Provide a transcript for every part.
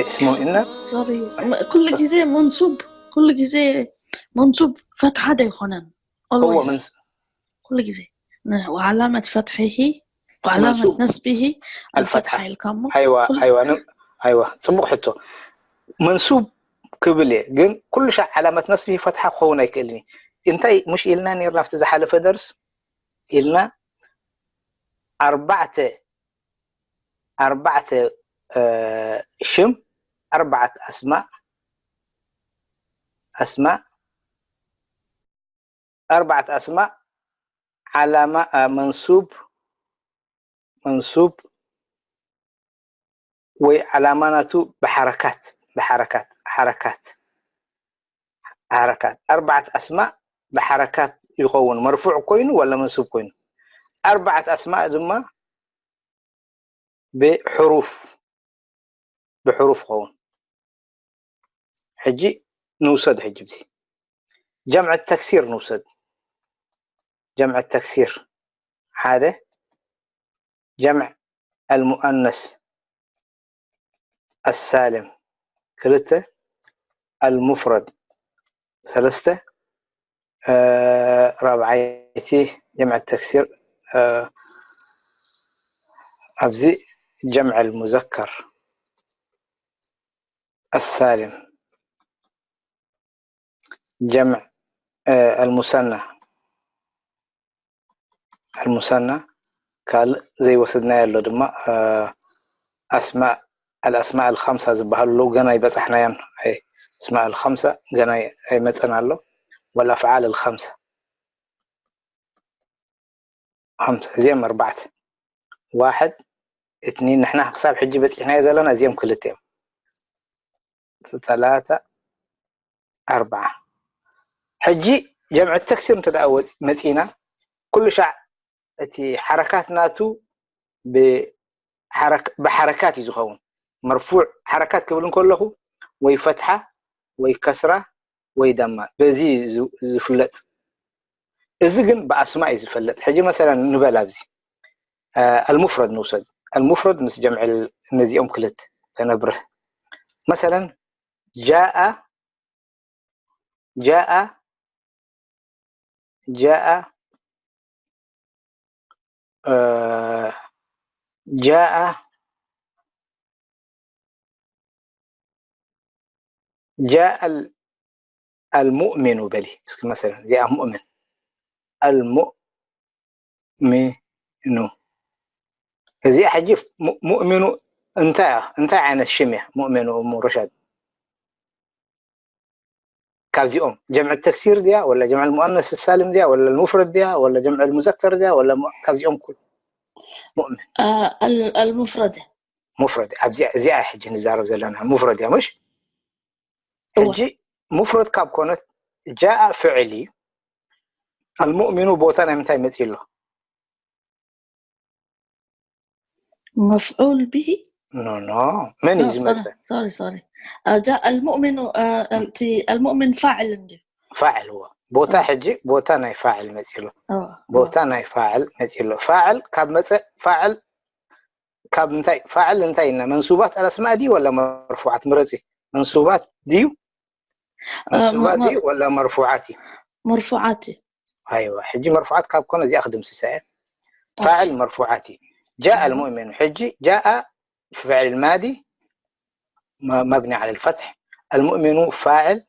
اسمه إن ሶሪ ኩሉ ግዜ መንሱብ ኩሉ ግዜ መንሱብ ፈትሓ ዶ ይኾነን هو always من ኩሉ ግዜ ን- وعلامة فتحه وعلامة منصوب. نصبه الفتحة. الفتحة ኢልካሞ ኣይዋ ኩሉ- ኣይዋ ን- ኣይዋ ጽቡቕ ሕቶ። መንሱብ ክብል እየ፣ ግን ኩሉ ሻዕ ዓላመት ነስቢ ፈትሓ ክኸውን ኣይክእልን እዩ። እንታይ ምሽ ኢልና ነርና ኣብቲ ዝሓለፈ ደርስ ኢልና ኣርባዕተ ኣርባዕተ እ፣ ሽም ኣርባዕተ ኣስማእ ኣስማእ ኣርባዕተ ኣስማእ ዓላማ እ፣ መንሱብ መንሱብ ወይ ዓላማ ናቱ ብሓረካት ብሓረካት ሓረካት ሓረካት ኣርባዕተ ኣስማእ ብሓረካት ይኸውን፣ መርፉዕ ኮይኑ ወላ መንሱብ ኮይኑ። ኣርባዕተ ኣስማእ ድማ ብሕሩፍ ብሕሩፍ ይኸውን። ሕጂ ንውሰድ ሕጂ ብዚ ጀምዕ ተክሲር ንውሰድ። ጀምዕ ተክሲር ሓደ ጀምዕ ኣልሙኣነስ ኣሳልም ክልተ ኣልሙፍረድ ሰለስተ እ፣ ራብዓይቲ ጀምዕ ተክሲር እ፣ ኣብዚ ጀምዕ ኣልሙዘከር ኣሳልም ጀምዕ እ፣ ኣልሙሰና ኣልሙሰና ካልእ ዘይወሰድናዮ ኣሎ ድማ እ፣ ኣስማእ ኣልኣስማእ ኣልኸምሳ ዝበሃሉ ኣለዉ፣ ገና ኣይበጻሕናዮን። ኣይ፣ ኣስማእ ኣልኸምሳ ገና ኣይ- ኣይመጸን ኣሎ። ወልኣፍዓል ኣልኸምሳ ኸምሳ እዚኦም ኣርባዕተ ዋሕድ እትኒን ንሕና ክሳብ ሕጂ በጺሕናዮ ዘለና እዚኦም ክልተ እዮም። ሰላሳ ኣርባዓ ሕጂ ጀምዕ ተክሲር እንተ ደኣ ወጽ- መጺና ኩሉ ሻዕ እቲ ሓረካት ናቱ ብሓረክ- ብሓረካት እዩ ዝኸውን። መርፉዕ ሓረካት ክብል እንከለኹ ወይ ፈትሓ ወይ ከስራ ወይ ደማ በዚ ዝ- ዝፍለጥ። እዚ ግን ብኣስማ እዩ ዝፈለጥ። ሕጂ መሰለን ንበል ኣብዚ እ፣ ኣልሙፍረድ ንውሰድ። ኣልሙፍረድ ምስ ጀምዕ ል- እነዚኦም ክልተ ከነብርህ መሰለን ጃኣ ጃኣ ጃኣ እ፣ ጃኣ ጃኣ ኣል- ኣልሙእሚኑ በሊ እስኪ መሰለን እዚኣ ሙእምን ኣልሙእሚኑ እዚኣ ሕጂ ሙ- ሙእሚኑ እንታይ እያ? እንታይ ዓይነት ሽም እያ? ሙእሚኑ እሙ ረሻድ ካብዚኦም ጀምዕ ተክሲር ድያ ወላ ጀምዕ ሙአነስ ሳልም ድያ ወላ ሙፍረድ ድያ ወላ ጀምዕ ሙዘከር ድያ ወላ ሙ- ካብዚኦም ኩል ሙእምን ال- المفردة ሙፍረድ ኣብዚኣ እዚኣ ሕጂ ንዛረብ ዘለና ሙፍረድ እያ ምሽ እወ። ሕጂ ሙፍረድ ካብ ኮነት ጃኣ ፍዕል እዩ ኣልሙእሚኑ ቦታ ናይ ምንታይ መፂ ኣሎ مفعول به ኖ ኖ መን እዩ ዝመፀ سوري سوري جاء المؤمن آه، التي- المؤمن فاعل عنده ፋዕል እዎ ቦታ ሕጂ ቦታ ናይ ፋዕል መፂ ኣሎ آه، ቦታ ናይ ፋዕል መፂ ኣሎ ፋዕል ካብ መፀ ፋዕል ካብ እንታይ ፋዕል እንታይ ኢልና መንሱባት ኣልኣስማእ ድዩ ወላ መርፉዓት ምረፂ መንሱባት ድዩ آه، መንሱባት م- ድዩ ወላ መርፉዓት እዩ مرفوعات ኣይዋ ሕጂ መርፉዓት ካብ ኮነ እዚኣ ክድምስሳ እየ طيب. ፋዕል መርፉዓት እዩ ጃእ ኣልሙእሚኑ ሕጂ ጃእ ፍዕል ማዲ መ- መብኒ ዓለ ልፈትሕ ኣልሙእሚኑ ፋዕል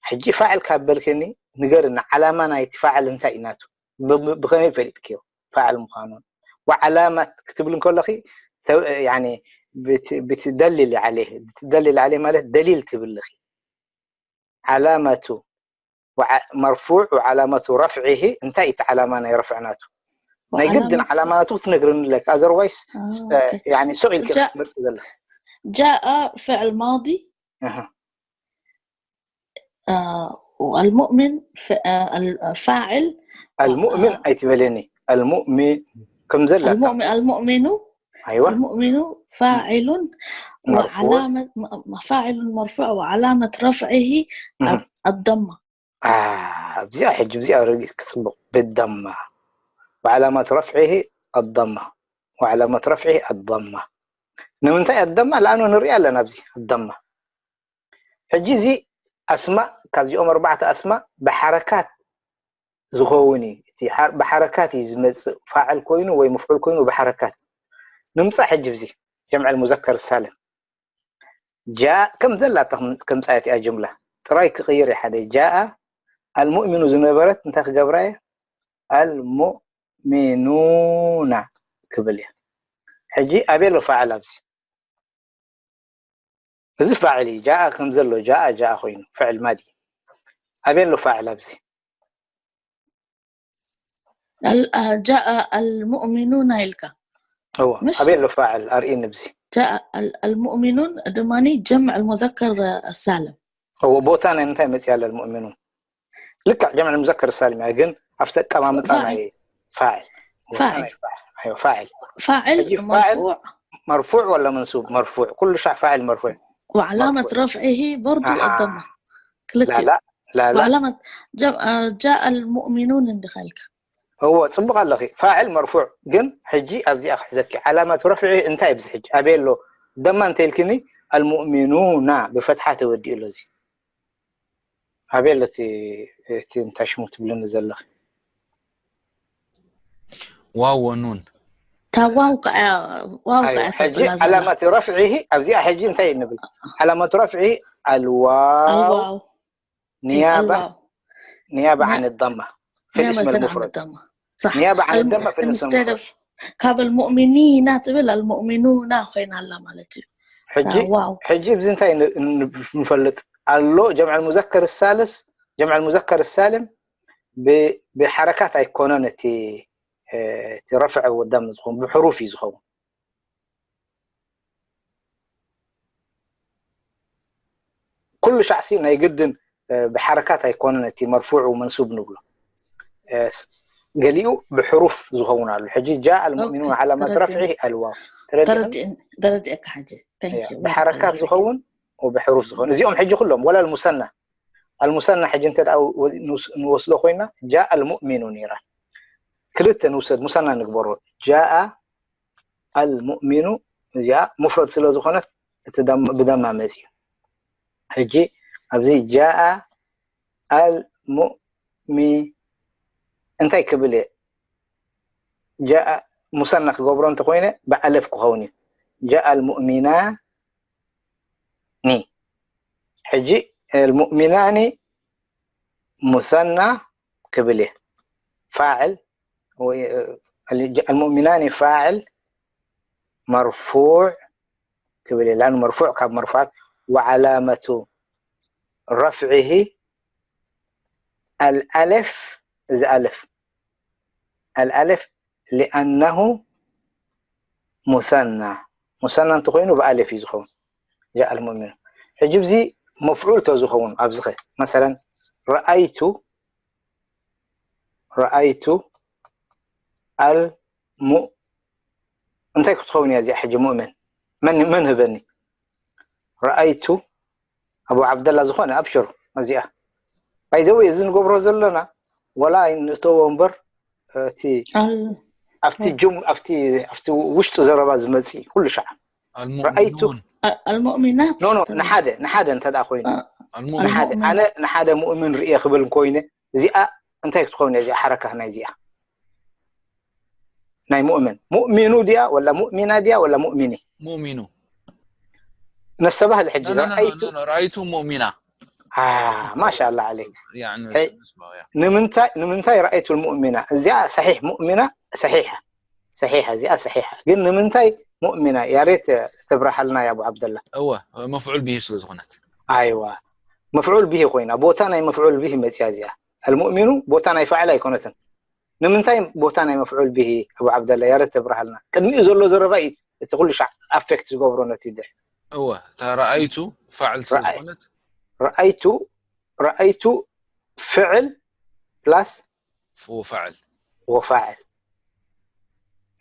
ሕጂ ፋዕል ካብ በልክኒ ንገርና ዓላማ ናይቲ ፋዕል እንታይ እዩ ናቱ ብ- ብ- ብኸመይ ፈሊጥክዮ ፋዕል ምዃኑ ወዓላማት ክትብል እንከለኺ ተ- ያኒ ብት- ብትደልል ዓለ ብትደልል ዓለ ማለት ደሊል ትብልኺ ዓላመቱ ወዓ- መርፉዕ ወዓላመቱ ረፍዒሂ እንታይ እቲ ዓላማ ናይ ረፍዕ ናቱ ናይ ግድን وعلامة- ዓላማ ናቱ ክትነግርኒ ኣለካ ኣዘርዋይስ آه، أوكي. ያኒ ሱቕ ኢልካ ጃ- ክትመርፂ ዘለካ جاء فعل ماضي ኣሃ። آه، والمؤمن ف- آه، الفاعل ኣልሙእምን ኣይትበለኒ ኣልሙእሚን ከም ዘላ المؤمن المؤمن ኣይዋ المؤمن فاعل مرفوع. وعلامة م- فاعل مرفوع وعلامة رفعه እህ። الضمة ኣ፣ ኣብዚኣ ሕጂ ኣብዚኣ ረጊጽ ክጽቡቕ ብደማ وعلامة رفعه الضمة وعلامة رفعه الضمة ንምንታይ ኣደማ ለኣኑ ንርኢ ኣለና ኣብዚ ኣደማ። ሕጂ እዚ ኣስማእ ካብዚኦም ኣርባዕተ ኣስማእ ብሓረካት ዝኸውን እዩ። እቲ ሓር- ብሓረካት እዩ ዝመጽእ፣ ፋዕል ኮይኑ ወይ መፍዑል ኮይኑ ብሓረካት። ንምጻእ ሕጂ ብዚ ጀምዐል ሙዘከር ሳልም ጃ ከም ዘላታ ከም- ከምጻየት እያ ጅምላ ጥራይ ክቕይር እየ ሓደ ጃኣ ኣልሙእሚኑ ዝነበረት እንታይ ክገብራ እየ ኣልሙእሚኑና ክብል እየ። ሕጂ ኣበይ ኣሎ ፋዕል ኣብዚ? እዚ ፋዕል እዩ። ጃኣ ከም ዘሎ ጃኣ ጃኣ ኮይኑ ፍዕል ማዲ ኣበይ ኣሎ ፋዕል ኣብዚ? ጃአ ኣልሙእሚኑና ኢልካ እዎ مش ኣበይ ኣሎ ፋዕል ኣርእኒ ብዚ ጃአ ኣልሙእሚኑን ድማ ጀምዕ ልሙዘከር ሳልም እዎ ቦታ ናይ ምንታይ መፅያ ኣለ ኣልሙእሚኑን ልክዕ ጀምዕ ልሙዘከር ሳልም እያ ግን ኣብቲ ኣቀማምጣ ፋዕል። ናይ ፋዕል እዎ፣ ፋዕል። ናይ ፋዕል። ኣይወ፣ ፋዕል ፋዕል ሕጂ ፋዕል መርፉዕ መርፉዕ ወላ መንሱብ መርፉዕ ኩሉ ሻዕ ፋዕል መርፉዕ وعلامة መርፉዕ። رفعه برضو ኣሃ። الضمة ክልቲኡ ላላ ላላ وعلامة جاء المؤمنون እንዲኻ ኢልካ እዎ ጽቡቕ ኣለኺ ፋዕል መርፉዕ ግን ሕጂ ኣብዚኣ ክሕዘኪ ዓላማት ረፍዒ እንታይ ብዚ ሕጂ ኣበይ ኣሎ ደማ እንተ ኢልክኒ ኣልሙእሚኑና ብፈትሓ ተወዲኡ ኣሎ እዚ ኣበይ ኣሎ እቲ እቲ እንታይ ሽሙ ትብልኒ ዘለኺ ዋው ወኑን እታ ዋው ከዓ ዋው ኣይ፣ ከዓ ሕጂ ተብላ ዘላ ዓላማት ረፍዒ ኣብዚኣ ሕጂ እንታይ ንብል ዓላማት ረፍዒ ኣልዋው الواو ንያባ الواو ንያባ ና- ዓን ضማ في الاسم نيابة عن المفرد الضمة صح ንያባ ዓን الم- ضማ في الاسم instead المفرد of ካብ المؤمنين ትብል المؤمنون ኮይና ኣላ ማለት እዩ ሕጂ እታ ዋው ሕጂ ብዚ እንታይ ን- ን- ንፈልጥ ኣሎ ጀምዕ ሙዘከር ሳልስ ጀምዕ ሙዘከር ሳልም ብ- ብሓረካት ኣይኮነን እቲ እ፣ እቲ ረፍዕ ወዳም ዝኸውን ብሕሩፍ እዩ ዝኸውን ኩሉ ሻዕሲ ናይ ግድን እ፣ ብሓረካት ኣይኮነን እቲ መርፉዕ መንሱብ ንብሎ እ፣ ስ- ገሊኡ ብሕሩፍ ዝኸውን ኣሎ ሕጂ ጃ ኣልሙእሚኑን ኦኬ፣ ዓላማት ተረዲኤ። ረፍዒ ኣልዋው ተረዲእኒ ተረዲኤ- ተረዲኤካ ሕጂ Thank እያ፣ you። ብሓረካት ዝኸውን ወብሕሩፍ ዝኸውን እዚኦም ሕጂ ኩሎም ወላ ልሙሰና ኣልሙሰና ሕጂ እንተ ደኣ ወ- ንውስ- ንወስዶ ኮይና ጃ ኣልሙእሚኑ ነይራ ክልተ ንውሰድ ሙሰና ንግበሮ ጃኣ ኣልሙእሚኑ እዚኣ ሙፍረድ ስለ ዝኾነት እቲ ደም- ብደማ መፅዩ ሕጂ ኣብዚ ጃኣ ኣልሙእሚ እንታይ ክብል እየ ጃኣ ሙሰና ክገብሮ እንተኮይነ ብኣለፍ ክኸውን እዩ ጃኣ ኣልሙእሚናኒ ሕጂ ኣልሙእሚናኒ ሙሰና ክብል እየ ፋዕል ወይ፣ እ፣ ኣልሙእሚናኒ ፋዕል መርፉዕ ክብል እየ ላን መርፉዕ ካብ መርፉዓት ወዓላመቱ ረፍዒሂ ኣልኣለፍ እዚ ኣለፍ ኣልኣለፍ ሊኣነሁ ሙሰና ሙሰና እንተኮይኑ ብኣለፍ እዩ ዝኸውን ጃ ኣልሙእሚኑ ሕጂ ብዚ መፍዑል ተዝኸውን ኣብዚኸ መሰለን ረኣይቱ ረኣይቱ ኣልሙ እንታይ ክትኸውን እያ እዚኣ ሕጂ ሙእምን መን መን ህበኒ ረኣይቱ ኣቡ ዓብደላ ዝኾነ ኣብሽሩ እዚኣ ባይዘወይ እዚ ንገብሮ ዘለና ወላ ንእተዎ እምበር እቲ ኣብቲ ጅም ኣብቲ ኣብቲ ውሽጢ ዘረባ ዝመፅእ ኩሉ ሻዕ ኣልሙእሚኑን المؤمنات ኖ ኖ ንሓደ ንሓደ እንተ ደኣ ኮይኑ ንሓደ المؤمنون ኣነ ንሓደ ሙእምን ርእየ ክብል ኮይነ እዚኣ እንታይ ክትኸውን እያ እዚኣ ሓረካ ናይ እዚኣ ናይ ሙእምን ሙእሚኑ ድያ ወላ ሙእሚና ድያ ወላ ሙእሚኒ ሙእሚኑ ነስተባህል ሕጂ لا، لا، لا، ረኣይቱ لا، لا، رأيت مؤمنة ማሻላ ዓለይክ يعني هي- نسبة، يا. ንምንታይ ንምንታይ ረኣይቱ ሙእሚና እዚኣ ሰሒሕ ሙእሚና ሰሒሓ ሰሒሓ እዚኣ ሰሒሓ ግን ንምንታይ ሙእሚና ያሬት ተብረሃልና ያ ኣቡ ዓብደላ እወ መፍዑል ብሂ ስለ ዝኾነት ኣይዋ መፍዑል ብሂ ኮይና ቦታ ናይ መፍዑል ብሂ መፅያ እዚኣ ኣልሙእሚኑ ቦታ ናይ ፋዕል ኣይኮነትን ንምንታይ ቦታ ናይ መፍዑል ብሂ ኣቡ ዓብደላ ያሬት ተብረሃልና ቅድሚኡ ዘሎ ዘረባ እዩ እቲ ኩሉ ሻዕ ኣፌክት ዝገብሮ ነቲ ድሕ እወ እታ ረኣይቱ ፋዕል ስለ ረኣይ- ዝኾነት ረኣይቱ ረኣይቱ ፍዕል ፕላስ ወፋዕል ወፋዕል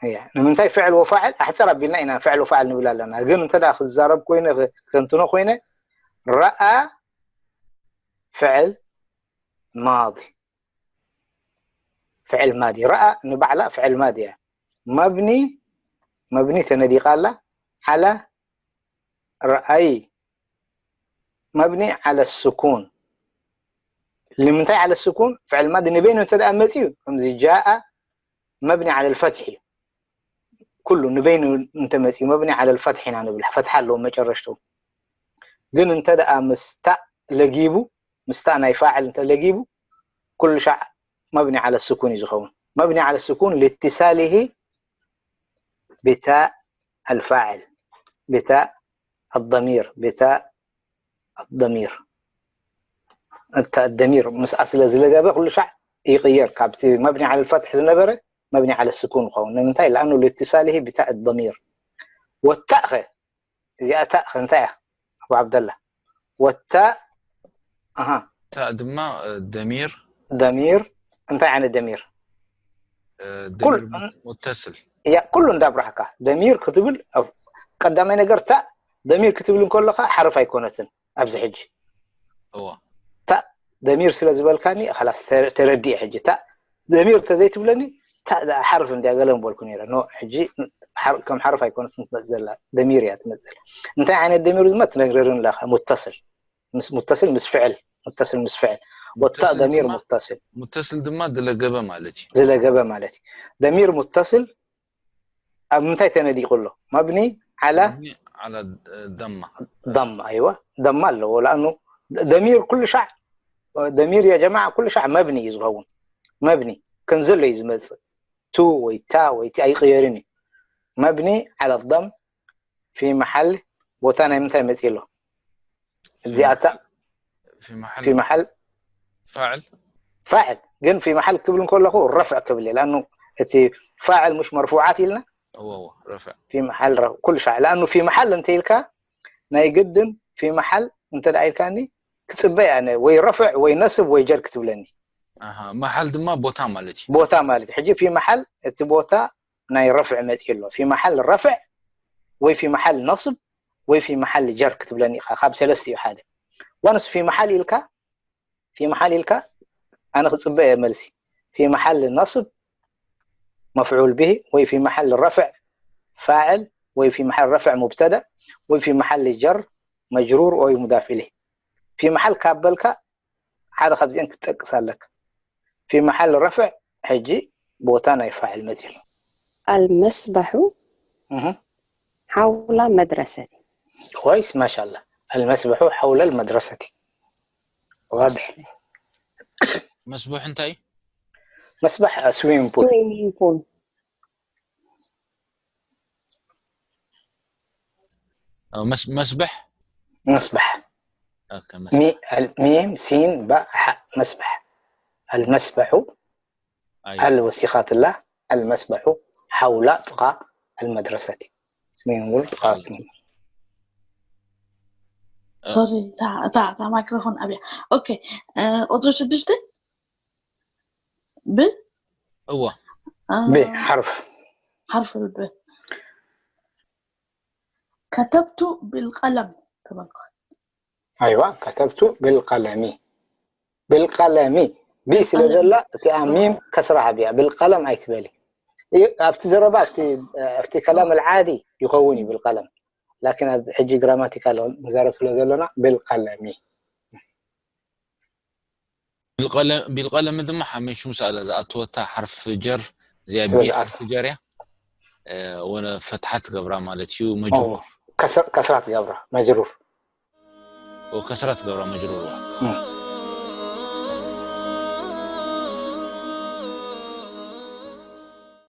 እያ ንምንታይ ፍዕል ወፋዕል ኣሕፅር ኣቢልና ኢና ፍዕል ወፋዕል ንብል ኣለና ግን እንተ ደኣ ክዛረብ ኮይነ ክ- ከንትኖ ኮይነ ረኣ ፍዕል ማዲ ፍዕል ማዲ ረኣ ንባዕላ ፍዕል ማዲ እያ መብኒ መብኒ ተነዲቓ ኣላ ዓላ رأي مبني على السكون. ንምንታይ على السكون؟ فعل ماضي ንበይኑ እንተ ደኣ መጺኡ ከምዚ جاء مبني على الفتح እዩ። ኩሉ ንበይኑ እንተ መጺኡ مبني على الفتح ኢና ንብል። ፈትሓ ኣለዎ መጨረሽቱ። ግን እንተ ደኣ ምስ ታእ ለጊቡ፣ ምስ ታእ ናይ ፋዕል እንተ ለጊቡ፣ ኩሉ ሻዕ مبني على السكون እዩ ዝኸውን። مبني على السكون لاتصاله بتاء الفاعل، بتاء الضمير، بتاء الضمير። እታ ደሚር ምስኣ ስለ ዝለገበ ኩሉ ሻዕ ይቕየር። ካብቲ مبني على الفتح ዝነበረ مبني على السكون ይኸውን። ንምንታይ؟ لأنه لاتصاله بتاء الضمير። ወታእ ኸ? እዚኣ ታእ ኸ እንታይ እያ? ኣቡ ዓብደላ። ወታእ፣ ኣሃ። ታእ ድማ፣ እ፣ ደሚር። ደሚር፣ እንታይ ዓይነት ደሚር? እ፣ ኩል-፣ ደሚር ሙት-፣ ሙተስል። እያ፣ ኩሉ እንዳብራህካ። ደሚር ክትብል፣ ኣብ ቀዳማይ ነገር ታእ ደሚር ክትብል እንከለኻ ሓርፍ ኣይኮነትን ኣብዚ ሕጂ። እዋ። ታእ ደሚር ስለ ዝበልካኒ፣ ኸላስ፣ ተ-፣ ተረዲኤ ሕጂ። ታእ ደሚር እንተዘይትብለኒ፣ ታእ ሓርፍ እንድያ ገለ ምበልኩ ነይረ። ኖ፣ ሕጂ ሓር-፣ ከም ሓርፍ ኣይኮነትን ትመጽእ ዘላ፣ ደሚር እያ ትመጽእ ዘላ። እንታይ ዓይነት ደሚር ድማ ትነግረኒ ኣለኻ፣ ሙተስል። ምስ፣ ሙተስል ምስ ፍዕል፣ ሙተስል ምስ ፍዕል። ወታእ ሙተስል ደሚር ድማ፣ ሙተስል። ሙተስል ድማ ዝለገበ ማለት እዩ። ዝለገበ ማለት እዩ። ደሚር ሙተስል ኣብ ምንታይ ተነዲቁ ኣሎ? መብኒ ዓላ መብኒ ዓላ ደማ። ደማ፣ ኣይዋ፣ ደማ ኣለዎ። ለኣኑ ደሚር ኩሉ ሻዕ፣ ደሚር ያ ጀማዓ ኩሉ ሻዕ መብኒ እዩ ዝኸውን። መብኒ ከም ዘሎ እዩ ዝመጽእ። ቱ ወይ ታ ወይ ቲ ኣይቕየርን እዩ። መብኒ ዓላ ደም ፊ መሓል፣ ቦታ ናይ ምንታይ መጽእ ኣሎ? ፊ እዚኣታ መሓል፣ ፊ መሓል ፊ መሓል ፋዕል። ፋዕል። ግን ፊ መሓል ክብል እንከለኹ ረፍዕ ክብል እየ። ለኣኑ እቲ ፋዕል ሙሽ መርፉዓት ኢልና። እዎ፣ እዎ፣ ረፍዕ። ፊ መሓል ረ-፣ ኩሉ ሻዕ። ለኣኑ ፊ መሓል እንተ ኢልካ ናይ ግድን ፊ መሓል እንተ ደኣ ኢልካኒ ክጽበ እየ ኣነ ወይ ረፍዕ ወይ ነስብ ወይ ጀር ክትብለኒ። ኣሃ፣ መሓል ድማ ቦታ ማለት እዩ። ቦታ ማለት እዩ። ሕጂ ፊ መሓል እቲ ቦታ ናይ ረፍዕ መጽእ ኣሎ። ፊ መሓል ረፍዕ ወይ ፊ መሓል ነስብ ወይ ፊ መሓል ጀር ክትብለኒ ኢኻ። ካብ ሰለስተ እዩ ሓደ። ዋንስ ፊ መሓል ኢልካ፣ ፊ መሓል ኢልካ ኣነ ክጽበ እየ መልሲ። ፊ መሓል ነስብ መፍዑል ብሂ ወይ ፊ መሓል ረፍዕ ፋዕል ወይ ፊ መሓል ረፍዕ ሙብተዳ ወይ ፊ መሓል ጀር መጅሩር ወይ ሙዳፍ ኢለይህ። ፊ መሓል ካብ በልካ ሓደ ካብዚአን ክትጠቅስ ኣለካ። ፊ መሓል ረፍዕ ሕጂ ቦታ ናይ ፋዕል መጺኡ። المسبح እህ። حول مدرستي. كويس، ما شاء الله. المسبح حول المدرسة. واضح. መስቡሕ እንታይ? መስባሕ፣ አ፣ ስዊሚንግ ፑል። ስዊሚንግ ፑል። አ፣ መስ-፣ መስብሕ? መስባሕ። ኦኬ፣ መስብሕ። ሚ-፣ አል-፣ ሚም፣ ሲን፣ ባእ፣ ሓእ፣ መስባሕ። المسبح። ኣይ። አል ወሲኻትላ፣ المسبح حول ጥቓ المدرسة። ስዊሚንግ ፑል ጥቓ። ኣይ። ሶሪ፣ እታ፣ እታ፣ እታ ማይክሮፎን ኣብያ። ኦኬ፣ እ፣ ቁጽሪ ሽዱሽተ? ብ? እዋ። እ፣ ብ፣ ሓርፍ። ሓርፍ ብ። كتبت بالقلم ተበልኩ። ኣይዋ፣ كتبت بالقلم። بالقلم። ቢ ስለ ቀለም። ዘላ፣ እቲኣ ሚም ከስራ ሃብያ። بالقلم ኣይትበሊ። ይ-፣ ኣብቲ ዘረባ፣ ኣብቲ፣ ኣብቲ ከላም العادي ይኸውን እዩ بالقلم። ላኪን ኣብ ሕጂ ግራማቲካል ንዛረብ ስለ ዘለና بالقلم። ቢልቀለ-፣ ቢልቀለም ድማ ሓመሹ ምስ ኣለ ዝኣተወታ ሓርፍ ጀር፣ እዚኣ ስለ ቢ ዝኣተወ። ሓርፍ ጀር እያ። እ፣ ወነ ፈትሓ ትገብራ ማለት እዩ፣ መጅሩር። ኦ፣ ከስር-፣ ከስራ ትገብራ፣ መጅሩር። ኦ፣ ከስራ ትገብራ፣ መጅሩር እዋ። እም።